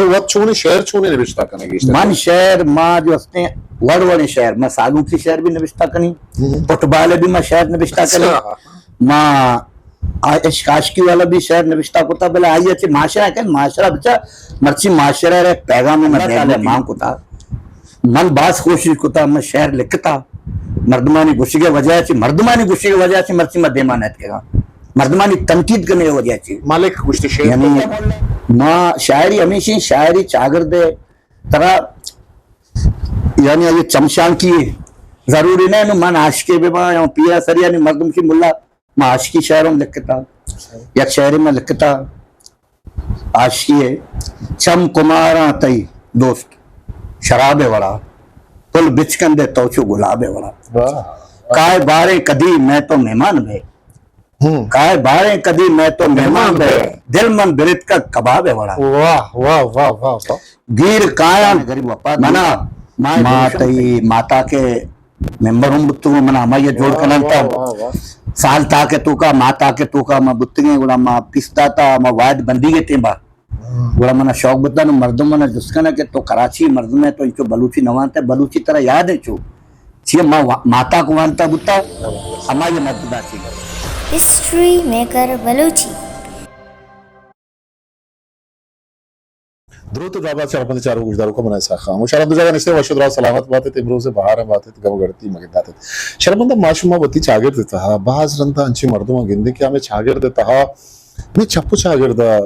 وت چونیں شعر چونیں نبشتہ کنگی؟ من شعر، ما جو ہستیں وڑ وڑیں شعر، ما سالونکی شعر بھی نبشتہ کنی، ہم۔ فٹبال بھی ما شعر نبشتہ کنی، اچھا۔ ما آ-، عشق عاشقی والا بھی شعر نبشتہ کتا، بلے آئی چہ معاشرہ کن، معاشرہ بچا، مرچی معاشرہ رے پیغام میں دے مان کتا۔ من باز کوشش کتا، من شعر لکھتا، مردمانی گوشگ ءِ وجہ چہ، مردمانی گوشگ ءِ وجہ چہ مرچی ما دیما نیتکگاں، مردمانی تنقید کنگ ءِ وجہ چہ۔ مالک گوشت شعر یعنی ما شاعری ہمیشہ، شاعری چاگرد ءِ ترا یعنی یہ چمشانکی ضروری نہ، نو من عاشقے بہ باں یا پیرا سریانی مردم کی ملا، ما عاشقی شعر ہم لکھتا، یک شعرے ما لکھتا، عاشقی ہے، چم کماراں تئی دوست شراب ءِ وڑا، پل بچکندے تو چو گلاب ءِ وڑا۔ واہ۔ کائے باریں کدی میں تو مہمان بے۔ ہم۔ کائے باریں کدی میں تو مہمان بے۔ دل من برتکگ کباب ءِ وڑا۔ واہ، واہ، واہ، واہ، واہ۔ گیر کایاں غریب وفا منا، ما تئی ماتا کے ممبر ہم بوتگوں، من ہمائی ءَ جوڑ واہ، کنان واہ، تھا۔ واہ، واہ۔ سال تاکے توکا، ماہ تاکے توکا ما بوتگیں، گڑا ما پیس داتا، ما وائد بندی گے تیمبا۔ ہاں۔ گڑا منا شوق بوتا، نو مردم منا جست کنا کہ تو کراچی مردم ہے، تو انچو بلوچی نہ وانتے، بلوچی ترا یاد ہے چو؟ چیئے ما وا-، ماتا کو وانتا بوتا، ہمائی مدد دا چی۔ History maker Balochi. دروت ءُ دابات شرپمند چاروک گوشداروکاں، من اسحاق خان۔ شرپمند جاگہ نشتے، وش ءُ دراہ سلامت بات ات، امروز بہار بات ات، گم گڑتی مگندات ات۔ شرپمند ما شما وتی چاگرد ءِ تہا باز رندا انچیں مردماں گندیں کہ ہمے چاگرد ءِ تہا ہمے چپ ءُ چاگرد ءَ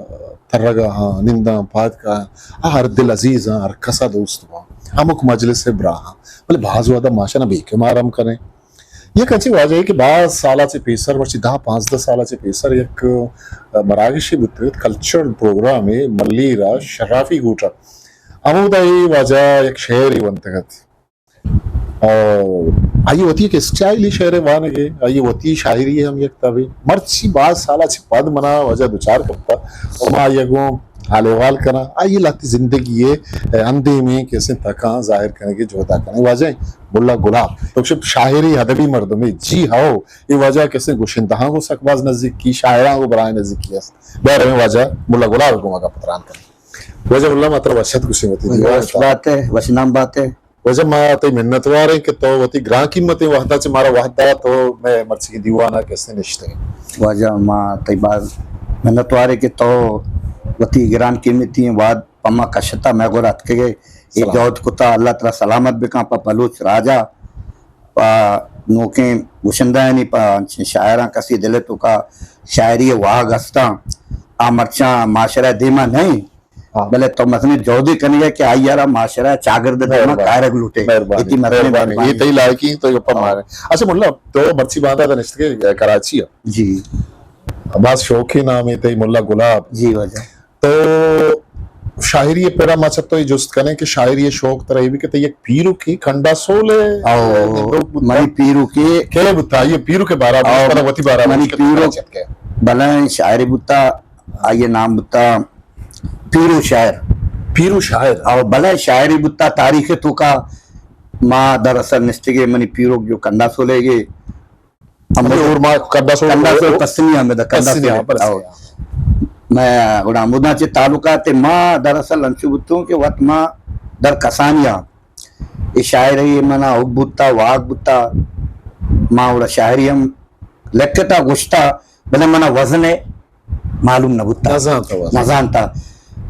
ترگا ہاں، ننداں، پاد کاں، آ ہر دل عزیز آں، ہر کسا دوست باں، ہمک مجلس ءِ براہ آں، بلے باز وہدا ما شنا بے کمار ہم کنیں۔ یک انچیں واجہے کہ باز سال ءَ چہ پیسر، مرچی دہ پانزدہ سال ءَ چہ پیسر یک، ءَ، مراگشے بوتگ ات، کلچرل پروگرامے ملیر ءَ شرافی گوٹ ءَ۔ ہمودا اے واجہ یک شعرے ونتگ ات۔ ءُ آئی وتی یک اسٹائلے شعر ءِ وانگ ءِ، آئی وتی شاعری ہم یک تبے۔ مرچی باز سال ءَ چہ پد منا واجہ دچار کپتا ءُ ما آئی ءَ گوں حال احوال کناں، آئی ءِ لہتے زندگی ءِ اندیمیں کسیں تکاں ظاہر کنگ ءِ جہد ءَ کناں۔ واجہ ملا گلاب، تو شپ شاعری ادبی مردمے، جی ہو، اے واجہ کسیں گشندہاں گوں سک باز نزیکی، شاعراں گوں بلاہیں نزیکی است۔ بیا رویں واجہ ملا گلاب ءَ گوں ما گپ تران کنیں۔ واجہ ملا، ما ترا وش ات گوشیں وتی دیوان ءَ۔ وش بات ئے، وش نام بات ئے۔ واجہ ما تئی منتوار ایں کہ تو وتی گران قیمتیں وہد ءَ چہ مارا وہد دات، تو مئے مرچی دیوان ءَ کسے نشتگ ئے۔ واجہ ما تئی باز منتوار ایں کہ تو وتی گران قیمتی وہد پہ ما کشتا، مئے گورا اتکگ ئے، اے سلام۔ جہد کتا، اللہ ترا سلامت بکن پہ بلوچ راج ءَ، پہ نوکیں گشندہانی، پہ انچیں شاعراں، کسی دل ءِ توکا شاعری ءِ واہگ ہستاں، آ مرچاں معاشرہ ءِ دیما نہ ایں۔ ہاں۔ بلے تو مزنیں جہدے کنگ ئے کہ آئی ءَ را معاشرہ ءِ چاگرد ءِ دیما مہربانی۔ کارگ لوٹے۔ مہربانی۔ اے تئی مزنیں مہربانی۔ مہربانی۔ اے تئی لائقی ایں، تو گپا ہاں۔ مارے۔ اچھا ملا، تو مرچی باندا نشتگ ئے کراچی ءَ۔ جی۔ باز شوقیں نامے تئی ملا گلاب۔ جی واجہ۔ تو شاعری ءِ پڑا ما چہ تو اے جست کنیں کہ شاعری ءِ شوق ترا اے بی کہ تئی یک پیرکے کنڈا سول ءِ او، نندوک بوتا۔ منی پیرکے کئے بوتا؟ آئی ءِ پیرک ءِ بارہ ءَ او، پدا وتی بارہ ءَ منی پیرک بلائیں شاعرے بوتا، آئی ءِ نام بوتا پیرو شاعر۔ پیرو شاعر۔ او بلائیں شاعرے بوتا، تاریخ ءِ توکا ما دراصل نشتگے، منی پیرک جو کنڈا سولے گے، ہمے اور ما کنڈا سول، کنڈا سول پسنی آ، ہمے دا کنڈا پسنی سول۔ آ، پسنی آ۔ مئے گڑا ہموداں چہ تعلقات ما دراصل انچو بوتوں کہ وت ما در کسانی آ اے شاعری منا حب بوتا، واہگ بوتا، ما گڑا شاعری ہم لکھتا، گوشتا، بلے منا وزن ءِ معلوم نہ بوتا۔ نزانتا وزن۔ نزانتا۔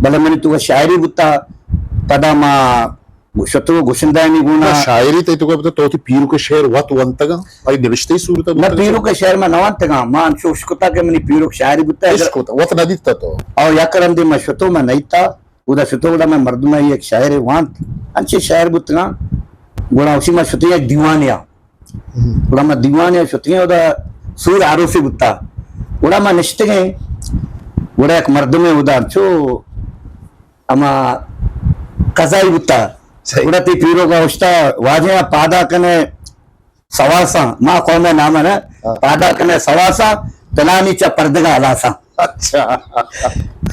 بلے منی توکا شاعری بوتا، پدا ما شتو گشندہانی گونا۔ نہ، شاعری تئی توکا بوتا، تو وتی پیرک ءِ شعر وت ونتگاں؟ آئی نبشتہی صورت ءَ نہ، بوتا؟ پیرک ءِ شعر ما نہ ونتگاں۔ ما انچو اشکتا کہ منی پیرک شاعری بوتا۔ عشق ہوتا، وت نہ دیتا تو؟ او یک رندے ما شتو، ما نہ دیتا۔ اودا شتو گڑا مئے مردم ءَ یک شاعرے وانت، انچیں شاعر بوتگاں، گڑا اسی ما شتو یک دیوانے آ۔ ہم۔ گڑا ما دیوانے آ شتگیں، اودا سور آروسے بوتا۔ گڑا ما نشتگیں، گڑا یک مردمے اودا انچو ہما قضائی بوتا۔ صحیح۔ گڑا تئی پیرک ءَ اوشتا، واجہ ءَ پادا کنے سواساں، ما قوم ءِ نام ءَ نہ، ہاں۔ پادا کنے سواساں، پلانی چہ پردگا ہلاساں۔ اچھا۔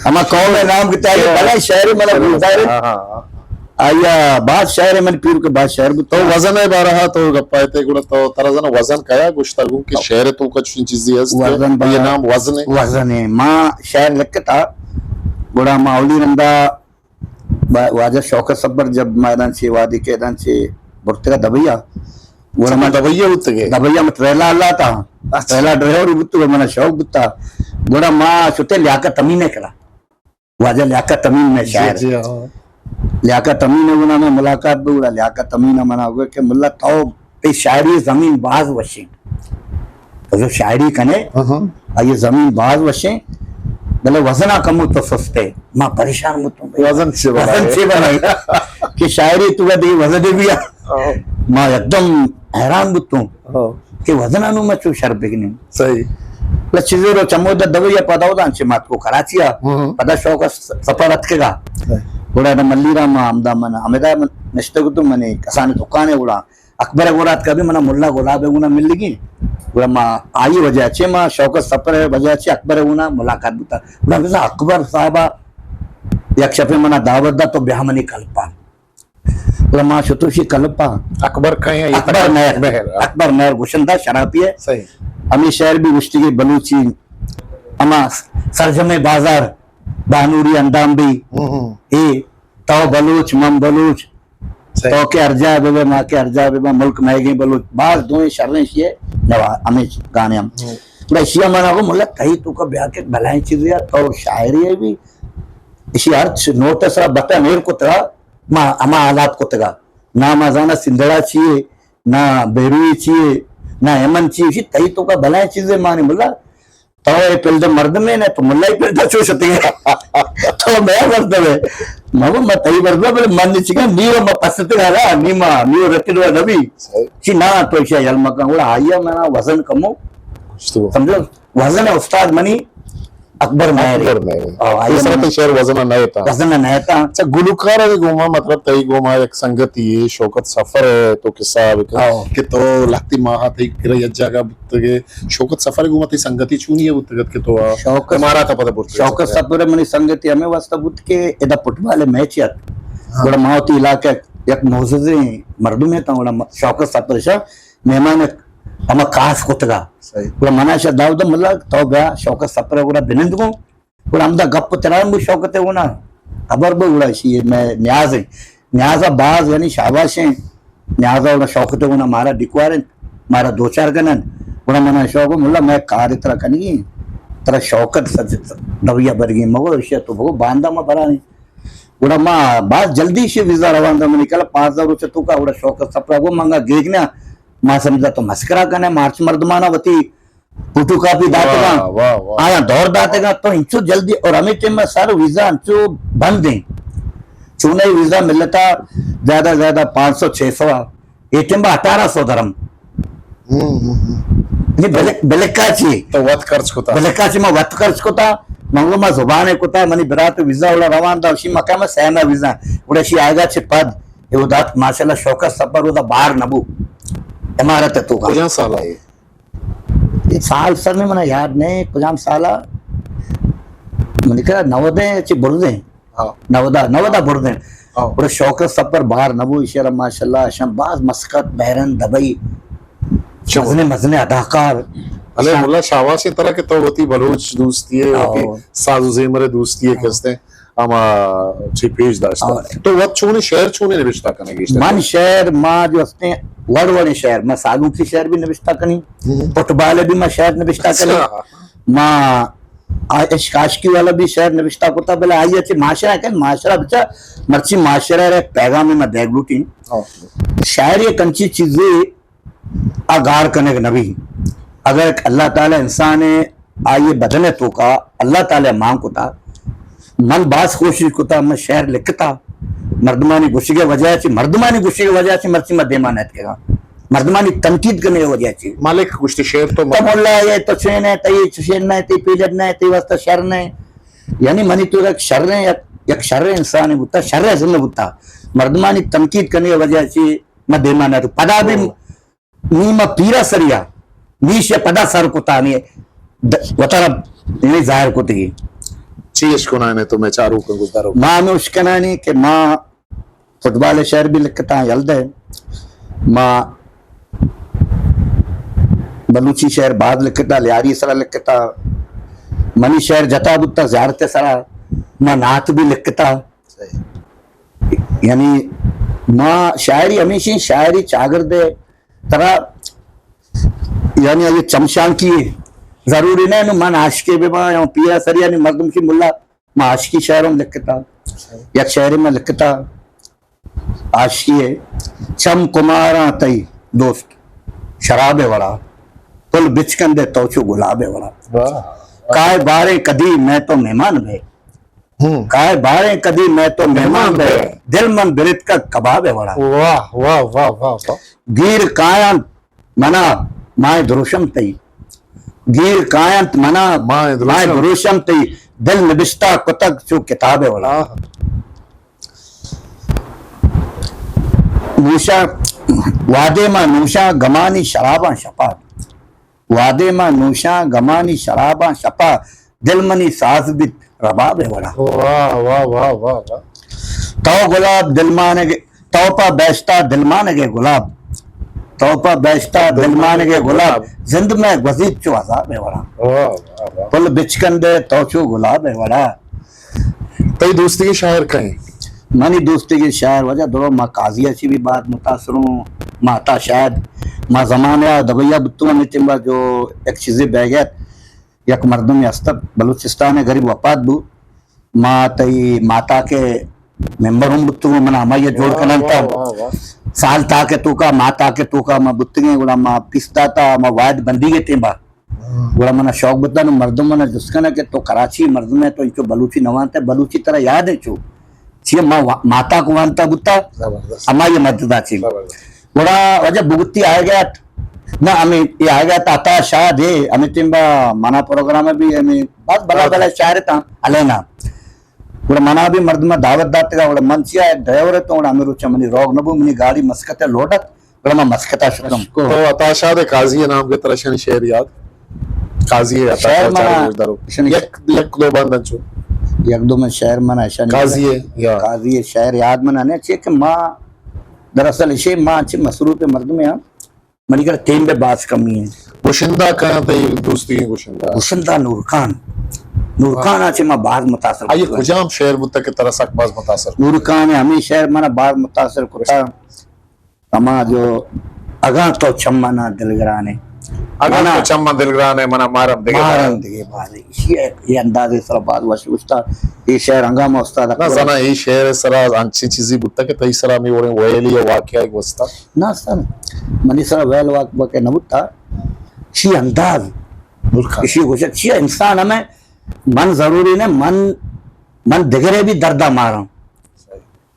ہما قوم ءِ نام کہ تئی بلائیں شاعرے منا گلزار۔ ہاں، ہاں، ہاں۔ آیا باز شاعر، من پیرک ءِ باز شاعر بوت۔ تو وزن ءِ بارہ ءَ تو گپا ات، گڑا تو ترا زاناں وزن کیا گوشتا گوں کہ شعر ءِ توکا چوشیں چیزے ہست کہ وزن یہ بارہ نام وزن ہے؟ وزن ہے۔ ما شعر لکھتا، گڑا ما اولی رندا با-، واجہ شوکت سپر جب ما ادان چی وادی کے ادان چی برتگا دبئی ءَ۔ گڑا اچھا، من تو دبئی ءَ بوتگے؟ دبئی ءَ من ٹریلا اللہ تا۔ اچھا۔ ٹریلا ڈرائیور بوتگو، من شوق بوتا۔ گڑا ما شتے لیاقت امین ءِ کرا۔ واجہ لیاقت امین میں جی، شاعر۔ جی، ہاں۔ لیاقت امین ءِ گنا میں ملاقات بو، گڑا لیاقت امین ءَ منا گو کہ ملا تو اے شاعری زمین باز وشیں۔ تو جو شاعری کنے، ہاں، ہاں۔ آئی زمین باز وشیں، بلے وزن ءَ کمو تو سستے۔ ما پریشان بوتوں۔ وزن چے بنائے؟ وزن چے بنائے؟ کہ شاعری تو دیگه وزن بھی آ۔ ہاں۔ ما یکدم حیران بوتوں ہاں۔ کہ وزن ءَ نوں ما چو شر بکنیں۔ صحیح۔ بلے چیزے رو چمو دا دبئی ءَ پدا ودان چے مات کو کراچی ءَ۔ ہاں۔ پدا شوق ءَ س-، سفر اتکگا۔ صحیح۔ گڑا دا ملی را ما ہمدا من ہمدا من نشتگ تو منی کسان دکان ہے گڑا اکبر ءِ گورا اتکا بھی منا ملا گلاب ءِ گونا ملگی۔ گڑا ما آئی وجہ چے ما شوکت سپر ءِ وجہ چے اکبر ءِ گونا ملاقات بوتا۔ گڑا بزاں اکبر صاحب ءَ یک شپے منا دعوت دا تو بیا منی کلپا۔ گڑا ما شتوشی کلپا۔ اکبر کئے ہیں؟ اکبر مہر۔ مہر، ہاں۔ اکبر مہر گشندہ شرابی ہے۔ صحیح۔ ہمیں شعر بھی گشتی کے بلوچی اما سرجم بازار بانوری اندام بھی۔ ہوں، ہوں۔ اے تو بلوچ، من بلوچ، صحیح۔ تو کہ ہر جا بہ بہ، ما کہ ہر جا بہ بہ، ملک مہگیں بلوچ، باز دوئیں شریں شیئے نوا، ہمیں گانے ہم۔ ہوں۔ گڑا اشیا منا گو ملا تئی تو کا بیا کہ بلائیں چیزے یا تو شاعری ہے بھی، اشی ہر چ-، نوٹ سرا بتا میر کتگا، ما ہما حالات کتگا۔ نہ ما زانا سندڑا چیے، نہ بیروی چیے، نہ ایمن چیے، اشی تئی تو کا بلائیں چیزے مانے ملا۔ تو اے پلدے مردمے نہ، تو ملائی پلدا چو شتگے۔ تو مئے مردمے۔ مگو ما تئی مردمے، بلے من نی چکا نیو ما پستگا نا، نی ما، نیو رتلو نبی۔ صحیح۔ چی نا، تو اشیا یل مکن، گڑا آئیا منا وزن کمو۔ کچھ تو۔ سمجھو؟ وزن ءِ استاد منی اکبر مہر۔ اکبر مہر۔ آ، آئی اے سرا من تئی شعر وزن ءَ نہ ایتا۔ وزن ءَ نہ ایتا۔ اچھا، گلوکار ءِ گوما، مطلب، تئی گوما یک سنگتی ہے، شوکت سفر ہے، تو قصہ بکن آ۔ کہ تو لہتی ماہ تئی کرا یک جاگہ بوتگے، شوکت سفر ءِ گوما تئی سنگتی چونی ہے بوتگت کہ تو آ شوکت، امارات ءَ پدا برتگے؟ شوکت سفر منی سنگتی ہمیں واسطہ بوت کہ ادا فٹبال ءِ میچ ات۔ ہاں۔ گڑا ما وتی علاقہ یک معززیں مردمے تا، گڑا ما-، شوکت سفر شاہ مہمان ہما کاس کتگا۔ صحیح۔ گڑا منا شا داؤد ملا تو بیا شوکت سپر گڑا بنند گوں۔ گڑا ہمدا گپ تران بو شوکت ہونا۔ خبر بو گڑا شی میں نیاز ہے۔ نیازا باز یعنی شاباش ہیں۔ نیازا گڑا شوکت ہونا مارا ڈکوار ہیں۔ مارا دو چار گنن۔ گڑا منا شوق ملا میں کار ترا کنگی۔ ترا شوکت سج دویا برگی مگو اشیا تو بگو باندا ما برانی۔ گڑا ما باز جلدی شی ویزا روان دا منی کلا پانزدہ روچ تو کا گڑا شوکت سپر گو منگا گیگنا۔ ما سمجھا تو مسکرا کنے، مارچ مردمانا وتی فوٹو کاپی داتگاں۔ واہ، واہ، واہ۔ آیا دور داتگاں تو انچو جلدی اور ہمیں ٹائم میں سر ویزا انچو بند ہیں۔ چونائی ویزا ملتا زیادہ زیادہ پانچ سو چھ سو، اے ٹائم میں اٹھارہ سو درم۔ ہم، ہم، ہم۔ یعنی بلک-، بلکا چی؟ تو وت خرچ کتا۔ بلکا چی ما وت خرچ کتا، منگو ما زبان کتا، منی برات ویزا اوڑا روان دا، اشی مکہ میں سینا ویزا، اوڑا شی آئیگا چھ پد، اے وہ دات ماشاءاللہ شوکت سپر وہ دا باہر نبو۔ امارت تو کا۔ کجا سال آئے؟ اے سال سر نے منا یاد نہیں، کجام سالا؟ منی کرا نودیں چی بردیں۔ ہاں۔ نودا، نودا بردیں۔ ہاں۔ اور شوکت سپر باہر نبو، اشارا ماشاءاللہ، اشان باز مسقط، بحرین، دبئی، چو۔ مزنے، مزنے اداکار۔ بلے ملا شاباش طرح کہ تو وتی بلوچ دوستی ہے، ہاں۔ وتی ساز و زیمر دوستی ہے، ہاں۔ کستے ہما چی پیش داشتا۔ ہاں۔ تو وت چونے شعر چونے نوشتہ کنے گیشتر؟ من شعر ما جو ہستے وڑ وڑیں شعر، ما سالونکی شعر بھی نوشتہ کنی، ہم۔ فٹبال بھی ما شعر نوشتہ کنی، اچھا۔ ما آ-، عشق عاشقی والا بھی شعر نوشتہ کتا، بلے آئی اچھے معاشرہ کن، معاشرہ بچا مرچی معاشرہ رے پیغام ما دیگ لوٹی۔ ہاں۔ شاعری ایک انچی چیزے آ گار کنگ نبی۔ اگر اللہ تعالی انسان آئی بدن توکا اللہ تعالی مان کتا، من باز کوشش کتا، من شعر لکھتا، مردمانی گوشگ وجہ چی، مردمانی گوشگ وجہ چی مرچی ما دیما نیتکگا، مردمانی تنقید کنگ وجہ چی۔ ملک گوشتی شعر تو تو ملا ہے، تو چین ہے، تئی چشین نہیں، تئی پیلر نہیں، تئی واسطہ شر نہیں۔ یعنی منی تو یک شر، یک، یک شر انسان بوتا، شر زند بوتا، مردمانی تنقید کنگ وجہ چی ما دیما نیتو۔ پدا بھی نی ما پیرا سریا، نی شے پدا سر کتا، نی د-، وتارا نی ظاہر کتگی۔ چی اشکنانے تو میں چارو کن گزدارو؟ ما ہمیں اشکنانی کہ ما فٹبال شعر بھی لکھتا، یل دے۔ ما بلوچی شعر باز لکھتا، لیاری سرا لکھتا۔ منی شعر جتا بوتا زیارت سرا، ما نعت بھی لکھتا۔ صحیح۔ یعنی ما شاعری ہمیشی، شاعری چاگرد ءِ ترا، یعنی اے چمشانکی ضروری نہ، نوں من عاشقے بہ باں یا پیرا سری، یعنی مردم کی ملا، ما عاشقی شعر ہم لکھتا، یک شعر میں لکھتا، عاشقی ہے، چم کماراں تئی دوست شراب وڑا، پل بچکندے تو چو گلاب وڑا۔ واہ۔ کائے باریں کدی میں تو مہمان بے، ہوں۔ کائے باریں کدی میں تو مہمان مہمان بے، بے۔ دل من برت کا کباب وڑا۔ واہ، واہ، واہ، واہ، واہ۔ گیر کاینت منا مائے دروشم تئی۔ گیر کاینت منا مائے مائے دروشم۔ دروشم تئی۔ دل نبشتہ کتگ چو کتاب وڑا۔ آہ۔ نوشاں وادے ما نوشاں گمانی شراباں شپا۔ وادے ما نوشاں گمانی شراباں شپا۔ دل منی ساز بیت رباب وڑا۔ واہ، واہ، واہ، واہ، واہ۔ تو گلاب دلمانگ، تو پہ بہشتا دلمانگ گلاب۔ تو پہ بہشتا دلمانگ گلاب۔ زند میں گوزیت چو عذاب وڑا۔ واہ، واہ، واہ۔ پل بچکندے تو چو گلاب وڑا۔ تئی دوستیگیں شاعر کئے؟ منی دوستیگیں شاعر واجہ درو ما قاضی ءَ چی بھی باز متاثر ہوں۔ ما عطا شاد، ما زمانہ دبئی ءَ بوتوں، ہمے ٹیم ءَ جو یک چیزے بیگ ات، یک مردمے ہست ات، بلوچستان ءِ غریب وفات بو۔ ما تئی ماتا کے ممبر ہم بوتوں، من ہمائی جوڑ واہ، کنن واہ، تا۔ واہ، واہ۔ سال تا کے توکا، ماتا کے توکا ما بوتگیں، گڑا ما پیس داتا، ما واحد بندی کے ٹیم با۔ گڑا منا شوق بوتا، نو مردم منا جست کنا کہ تو کراچی مردم ہے، تو انچو بلوچی نہ وانتا، بلوچی ترا یاد ہے چو؟ چی ما وا-، ماتا کو وانتا بوتا، زبردست۔ ہمائی مددا چی۔ زبردست۔ گڑا واجہ بگتی آئے گیا، نہ ہمیں یہ آئے گیا تا عطا شاد ہے، ہمیں ٹیم با منا پروگرام بھی ہمیں بس بلا بلا شاعر تا علینا۔ گڑا منا بھی مردم دعوت داتگا، گڑا من چیا ڈرائیور تو، گڑا ہمیں روچا منی روگ نبو، منی گاڑی مسکت لوڈت، گڑا من مسکتا شتم۔ تو عطا شاد قاضی نام کے ترا شنی شعر یاد؟ قاضی عطا شعر شاد منا چارو گوش دارو۔ شنی یک، یک دو بند انچو۔ یک دو من شعر منا شنی قاضی ہے، یا۔ قاضی شعر یاد منا نہیں، چی کہ ما دراصل اشے ما چی مصروف مردم ہیں۔ منی کر ٹیم بے باز کمی ہے۔ گشندہ کہاں تئی دوستی ہے گشندہ؟ گشندہ نورکان۔ نورکان آ چی ما باز متاثر آئیے بوتگاں۔ کجام شعر بوتا کہ ترا سک باز متاثر؟ نورکان ہے ہمیں شعر منا باز متاثر کتا۔ ہما جو اگاں تو چمنا دلگرانے۔ اگاں منا تو چمنا دلگرانے، منا مارم دگے مارم بارے۔ دگے بارے۔ اسی ایک، یہ اندازے سر باز وش گوشتا۔ یہ شعر انگا ما استاد نہ اکبر۔ زنا یہ شعر سرا انچیں چیزی بوتا کہ تئی سرا می وڑیں ویلی یا واقعہ گوستا۔ نہ سر، منی سرا ویل واقعہ نہ بوتا۔ چی انداز۔ بالکل۔ اسی گوشت، چی انسان ہمیں، من ضروری نہ، من، من دگرے بھی دردا ماراں۔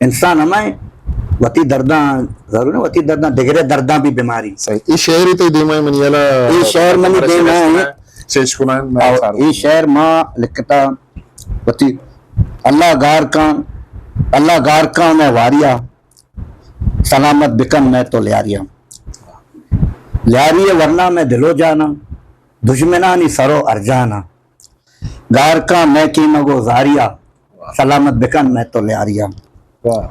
انسان ہمائیں وتی درداں ضرور ہے، وتی درداں دگرے درداں بھی بیماری۔ صحیح۔ اے شعر تئی دیما ہے منی والا؟ اے شعر منی دیما ہے۔ چیز کنائیں، میں او، سارو۔ اے شعر ما لکھتا وتی اللہ گار کان، اللہ گار کان میں واریا، سلامت بکن میں تو لیاریا۔ لیاری ورنا میں دلو جانا، دشمنانی سرو ارجانا۔ گار کان میں قیمگ و زاریا، سلامت بکن میں تو لیاریا۔ واہ۔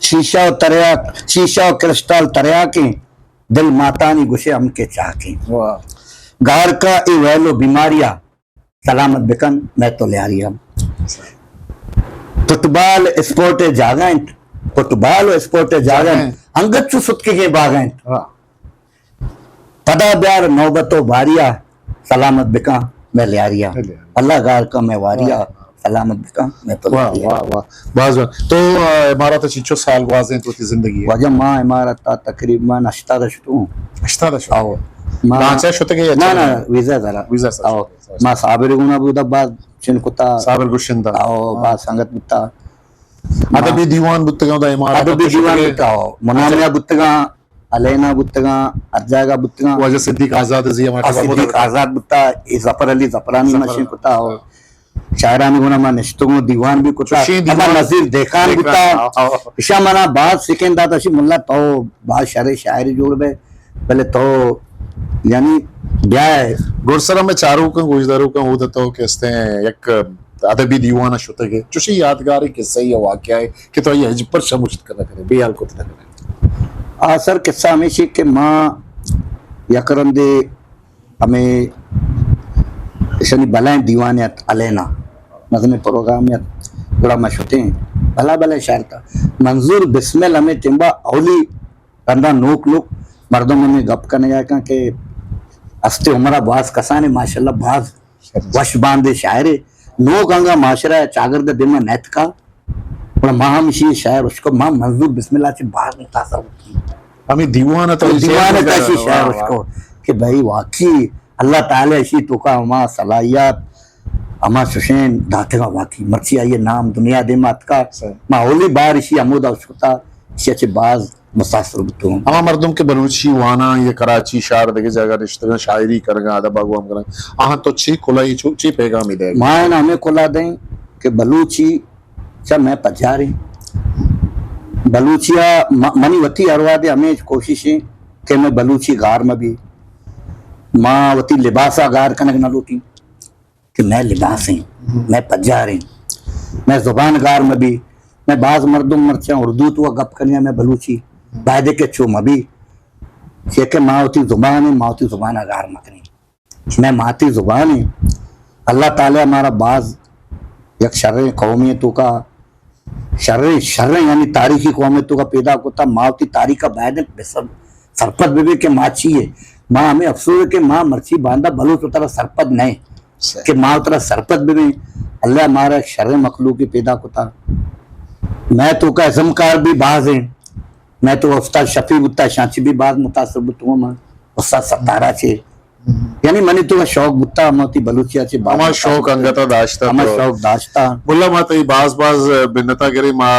شیشہ و تریاک، شیشہ و کرسٹال تریاکیں، دل ماتانی گشے ہم کے چاکیں۔ واہ۔ گار کا اے ویل و بیماریا، سلامت بکن میں تو لیاریا۔ فٹبال اسپورٹ جاگا انت، فٹبال و اسپورٹ جاگا انت، جاگا انت۔ انگت چو ستکگیں باگا انت۔ واہ۔ پدا بیار نوبت و باریا، سلامت بکن میں لیاریا۔ میں لیاریا۔ اللہ گار کا میں واریا، واہ۔ سلامت بکن میں تو واہ، لیاریا۔ واہ، واہ۔ باز واہ۔ تو، آ، امارات چنچو سال گوازینت وتی زندگی؟ واجہ ما امارات تا تقریباً ہشتاد شتوں۔ ہشتاد شتوں؟ آؤ۔ ما لانچا شتگے یا نہ، چلے؟ نہ، ویزا ذرا۔ ویزا سر آؤ۔ شتگے۔ ما صابر گونا بودا بعد چن کتا۔ صابر گشندہ۔ آؤ، ہاں۔ بعد سنگت بوتا۔ ادبی دیوان بوتگاں دا امارات ادبی دیوان بوتا، آؤ۔ منامیا بوتگاں۔ الینا بوتگاں، ہر جاگہ بوتگاں۔ واجہ صدیق آزاد زی ہمارا آ، صدیق آزاد بوتا، اے ظفر علی ظفرانی ظفر۔ مشین کتا ہو۔ شاعرانی گونا ما نشتگوں، دیوان بھی کتا۔ چوشیں دیوان۔ اللہ نذیر دیکان دیکان، بوتا۔ آ، آ۔ اشا منا باز سکین داتا شی ملا تو باز شر شاعری جوڑ بے، بلے تو یعنی بیا ہے۔ گڑسرا میں چاروکاں، گوشداروکاں، او تو کہ استے یک ادبی دیوان شتگے۔ چوشیں یادگاریں قصہ یا واقعہ ہے کہ تو یہ ہچبر شموشت کرنا کرے، بے حال کت نہ کرے۔ آ سر قصہ ہمیشی کہ ما یک رندے ہمیں اشانی بلائیں دیوانے ات الینا، نظم پروگرام ات، گڑا ما شتیں۔ بھلا بھلا شاعر اتکا۔ منظور بسمل ہمے ٹیمبا اولی رندا نوک نوک مردم ہمے گپ کنگا کن کہ استے عمرا باز کسانے ماشاءاللہ باز وش باندے شاعرے۔ نوک انگا معاشرہ چاگرد دیما نیتکا۔ گڑا ما ہم اشی شاعر اشکو، ما منظور بسمل چہ باز متاثر بوتیں۔ ہمے دیوان ء تو دیوان ء شعر اشی شاعر واہ، واہ۔ اشکو کہ بھئی واقعی اللہ تعالی اشی توکا ہما صلاحیت، ہما چشیں داتگا واقعی۔ مرچی آئی نام دنیا دیما اتکا۔ صحیح۔ ما اولی بار اشی ہمودا اشکتا، اشی چہ باز متاثر بوتوں۔ ہما مردم کہ بلوچی واناں یا کراچی شہر دگہ جاگہ نشتگاں، شاعری کنگاں، ادب ء گوام کنگاں، آہاں تو چی کلاہی چو-، چی پیغامی دے؟ ما ان ہمیں کلا دیں کہ بلوچی چا میں پجاریں۔ بلوچی ء م-، منی وتی ہر وہدے ہمیں کوشش ہیں کہ میں بلوچی گار مہ بی۔ ما وتی لباس ء گار کنگ نہ لوٹیں۔ کہ مئے لباس ایں، مئے پجار ایں، مئے زبان گار مہ بی۔ مئے باز مردم مرچاں اردو تو گپ کنیا، مئے بلوچی باید کہ چو مہ بی۔ چیا کہ ما وتی زبان ایں، ما وتی زبان ء گار مہ کنیں۔ مئے ماتی زبان ایں۔ اللہ تعالی مارا باز یک شریں قومے توکا شریں، شریں یعنی تاریخی قومے توکا پیدا کتا، ما وتی تاریخ ء باید بہ سر-، سرپد بہ بیں کہ ما چی ہے۔ ما ہمیں افسوس ہے کہ ما مرچی باندا بلوچ وترا سرپد نہ ایں۔ صحیح۔ کہ ما وترا سرپد بہ بیں۔ اللہ مارا یک شریں مخلوقے پیدا کتا۔ مئے توکا ازمکار بھی باز ہیں۔ مئے تو استاد شفیع بوتا، شانچی بھی باز متاثر بوتوں ما۔ استاد ستارا چے۔ یعنی منی تو شوق بوتا، ہما وتی بلوچی ء چہ ہما باز شوق انگت ء داشتہ ہما تو۔ شوق داشتہ۔ ملا ما تئی باز باز منت ء گریں، ما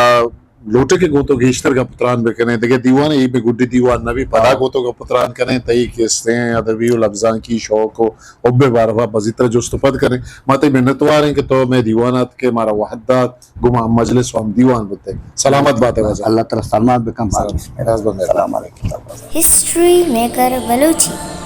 لوٹے کہ گوں تو گیشتر گپ تران بکنیں، دگہ دیوان ء اے بہ گڈی دیوان نہ بی، پدا ہاں۔ گوں تو گپ تران کنیں، تئی کستیں ادبی و لبزانکی شوق و حب ء باروا مزیدتر جست و پد کنیں۔ ما تئی منتوار ایں کہ تو مئے دیوان ء اتکے، مارا وہد دات، گوں ما ہم مجلس و ہم دیوان بوتے۔ سلامت باتے واجہ۔ اللہ ترا سلامت بکن۔ سلام۔ باز بندے۔ السلام علیکم۔ History maker Balochi.